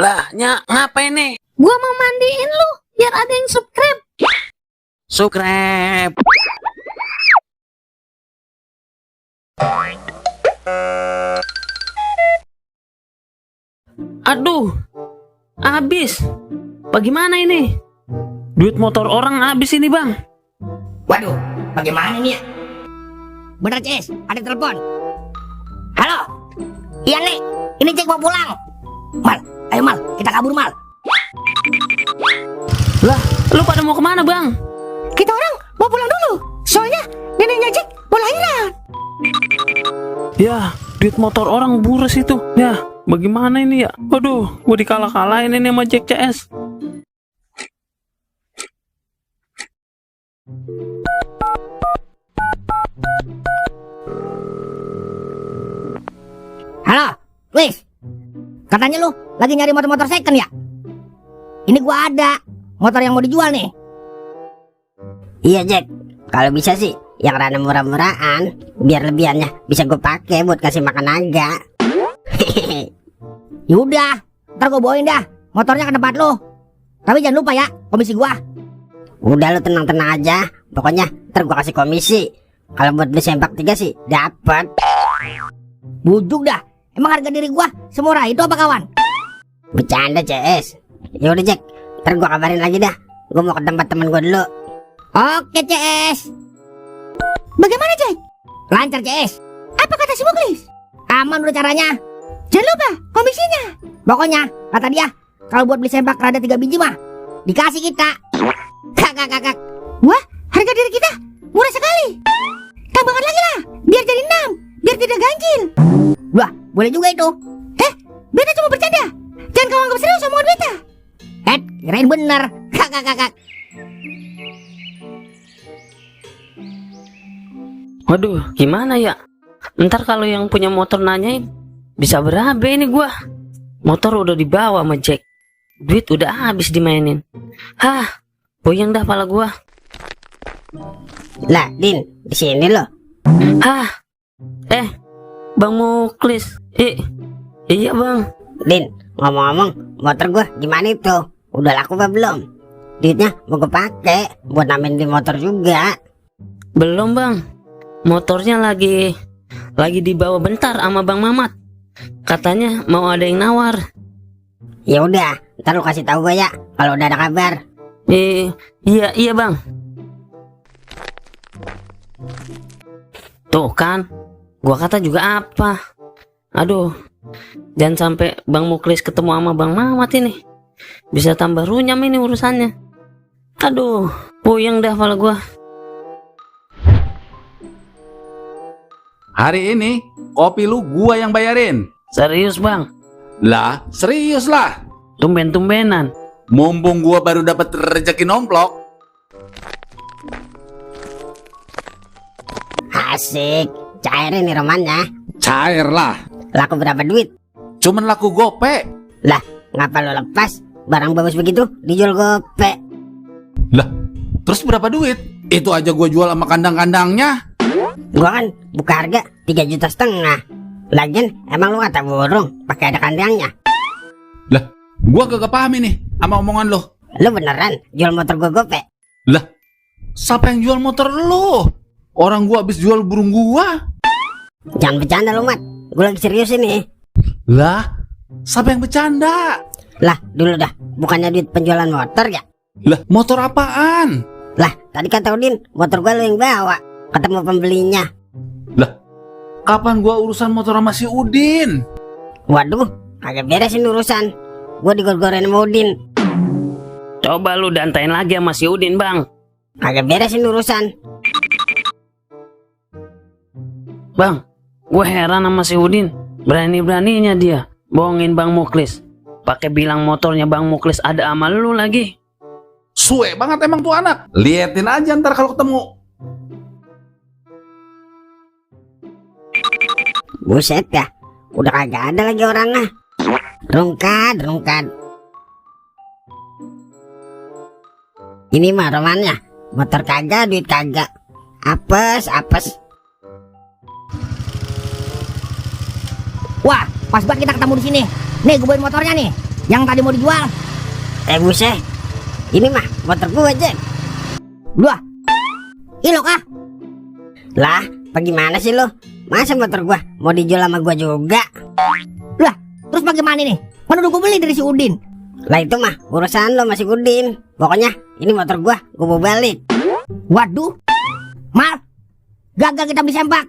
Lah, ngapain nih? Gua mau mandiin lu, biar ada yang subscribe. Subscribe. Aduh, habis. Bagaimana ini? Duit motor orang habis ini, Bang. Waduh, bagaimana ini ya? Bener, Cis, ada telepon. Halo? Iya, Nek. Ini Jack mau pulang. Mal, ayo Mal, kita kabur Mal. Lah, lu pada mau kemana, Bang? Kita orang mau pulang dulu, soalnya neneknya Jack mau lahiran. Ya, duit motor orang bures itu. Ya, bagaimana ini ya? Waduh, gue dikalah-kalahin ini sama Jack CS. Halo, Wis. Katanya lu lagi nyari motor-motor second ya? Ini gua ada motor yang mau dijual nih. Iya, Jack. Kalau bisa sih yang rada murah-murahan, biar lebihannya bisa gue pakai buat kasih makan naga. Yaudah, ntar gue bawain dah motornya ke tempat lo. Tapi jangan lupa ya, komisi gua. Udah, lu tenang-tenang aja. Pokoknya ntar gua kasih komisi. Kalau buat beli sempak 3 sih dapat. Bujuk dah. Emang harga diri gua semurah itu apa, kawan? Bercanda, CS. Yaudah, Jack, ntar gua kabarin lagi dah. Gua mau ke tempat temen gua dulu. Oke, CS. Bagaimana, Jack? Lancar, CS. Apa kata si Muklis? Aman udah caranya. Jangan lupa komisinya. Pokoknya kata dia, kalau buat beli sempak rada 3 biji mah dikasih kita. Kakak. Wah, harga diri kita murah sekali. Tambahkan lagi lah, biar jadi 6, biar tidak ganjil. Wah, boleh juga itu. Beta cuma bercanda. Jangan kau anggap serius omongan beta. Kirain bener. Kakak. Waduh, gimana ya? Ntar kalau yang punya motor nanyain, bisa berapa ini gua? Motor udah dibawa sama Jack. Duit udah habis dimainin. Hah, boyang dah pala gua. Lah, Din, di sini loh. Hah, Bang Muklis. Iya, Bang. Din, ngomong-ngomong, motor gua gimana itu? Udah laku apa belum? Duitnya mau gue pakai buat nambahin di motor juga. Belum, Bang. Motornya lagi dibawa bentar sama Bang Mamat. Katanya mau ada yang nawar. Ya udah, ntar lu kasih tahu gue ya kalau udah ada kabar. Iya, Bang. Tuh kan, gua kata juga apa. Aduh, jangan sampai Bang Muklis ketemu sama Bang Mamat ini. Bisa tambah runyam ini urusannya. Aduh, puyeng dah kepala gua. Hari ini kopi lu gua yang bayarin. Serius, Bang? Lah, serius lah. Tumben-tumbenan. Mumpung gua baru dapat rezeki nomplok. Asik, cair ini romannya. Cair lah. Laku berapa duit? Cuman laku gope. Lah, ngapa lo lepas? Barang bagus begitu dijual gope. Lah, terus berapa duit? Itu aja gua jual sama kandang-kandangnya. Gua kan buka harga 3,5 juta. Lagian emang lu kata burung pakai ada kandangnya. Lah, gua kagak paham ini sama omongan lo. Lu beneran jual motor gua gope? Lah, siapa yang jual motor lo? Orang gua habis jual burung gua. Jangan bercanda lu, Mat. Gua lagi serius ini. Lah, siapa yang bercanda? Lah, dulu dah, bukannya duit penjualan motor ya? Lah, motor apaan? Lah, tadi kata Udin, motor gua lu yang bawa. Ketemu pembelinya. Lah, kapan gua urusan motor sama si Udin? Waduh, kagak beresin urusan. Gua digor-gorin sama Udin. Coba lu dantain lagi sama si Udin, Bang. Kagak beresin urusan. Bang, gue heran sama si Udin. Berani-beraninya dia bohongin Bang Muklis. Pakai bilang motornya Bang Muklis ada sama lu lagi. Suwe banget emang tuh anak. Liatin aja ntar kalau ketemu. Buset ya, udah kagak ada lagi orangnya. Rungkad. Ini mah romannya. Motor kagak, duit kagak. Apes. Wah, pas banget kita ketemu di sini. Nih, gue bawain motornya nih. Yang tadi mau dijual. Buset. Ini mah motor gua, Jack. Dua. Ilok ah. Lah, bagaimana sih lo? Masa motor gua mau dijual sama gua juga? Lah, terus bagaimana nih? Kan udah gua beli dari si Udin. Lah itu mah urusan lo masih Udin. Pokoknya ini motor gua mau balik. Waduh. Mal, gagal kita beli sempak.